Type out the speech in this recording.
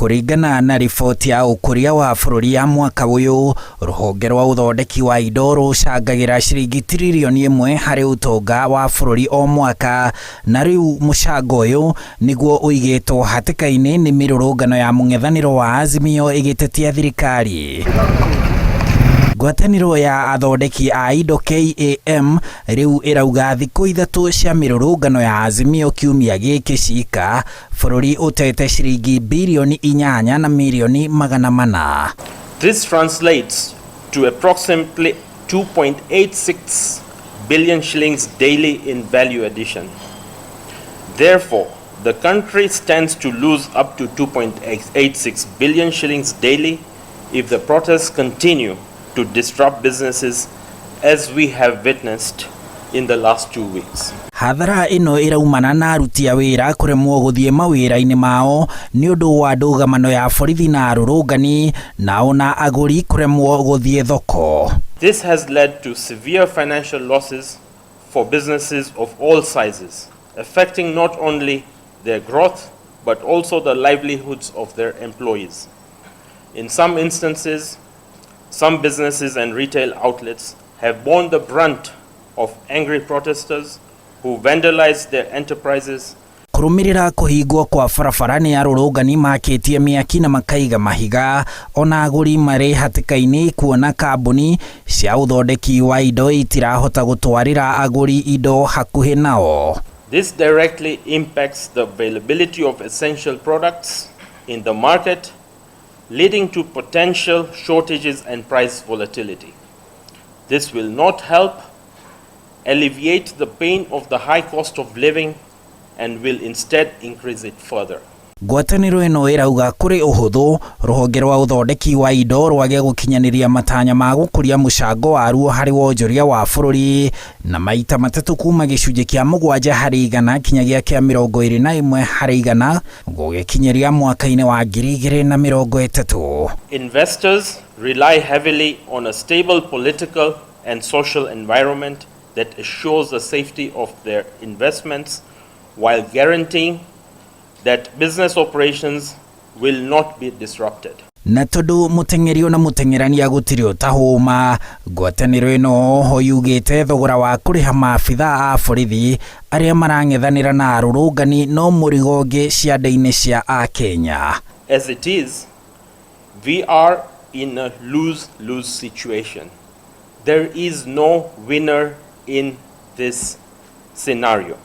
Kũringana na riboti ya ũkũria wa bũrũri ya mwaka ũyũ, rũhonge rwa ũthondeki wa indo rũcangagĩra ciringi tiririoni 1 harĩ ũtonga wa bũrũri o mwaka, na rĩu mũcango ũyũ nĩguo ũigĩtwo hatĩka-inĩ nĩ mĩrũrũngano ya mũng'ethanĩro wa Azimio ĩgĩtetia thirikari. Ngwatanĩro ya athondeki a indo KAM rĩu ĩrauga thikũ 3 cia mĩrũrũngano ya Azimio kiumia gĩkĩ cika bũrũri ũtete ciringi birioni 8 na mirioni 400. This translates to approximately 2.86 billion shillings daily in value addition. Therefore, the country stands to lose up to 2.86 billion shillings daily if the protests continue to disrupt businesses as we have witnessed in the last 2 weeks. Hathara ĩno ĩraumana na aruti a wĩra kũremwo gũthiĩ mawĩra-inĩ mao nĩ ũndũ wa ndũgamano ya borithi na arũrũngani, nao na agũri kũremwo gũthiĩ thoko. This has led to severe financial losses for businesses of all sizes, affecting not only their growth but also the livelihoods of their employees. In some instances, some businesses and retail outlets have borne the brunt of angry protesters who vandalized their enterprises. Kũrũmĩrĩra kũhingwo kwa barabara nĩ arũrũngani makĩtie mĩaki na makaiga mahiga, ona agũri marĩ hatĩka-inĩ kuona kambuni cia ũthondeki wa indo itirahota gũtwarĩra agũri indo hakuhĩ nao. This directly impacts the availability of essential products in the market, leading to potential shortages and price volatility. This will not help alleviate the pain of the high cost of living and will instead increase it further. Ngwatanĩro ĩno ĩrauga kũrĩ ũhũthũ rũhonge rwa ũthondeki wa indo rwage gũkinyanĩria matanya ma gũkũria mũcango waruo harĩ wonjoria wa bũrũri na maita matatũ kuma 7% kinyagia kĩa 21% gũgĩkinyĩria mwaka-inĩ wa 2030. Investors rely heavily on a stable political and social environment that assures the safety of their investments while guaranteeing that business operations will not be disrupted. Na tondũ mũteng'eri ona mũteng'erania gũtirĩ ũtahũma, ngwatanĩro ĩno oho yugĩte thogora wa kũrĩha maabitha a borithi arĩa marang'ethanĩra na arũrũngani no mũrigo ũngĩ ciande-inĩ cia akenya. As it is, we are in a lose lose situation. There is no winner in this scenario.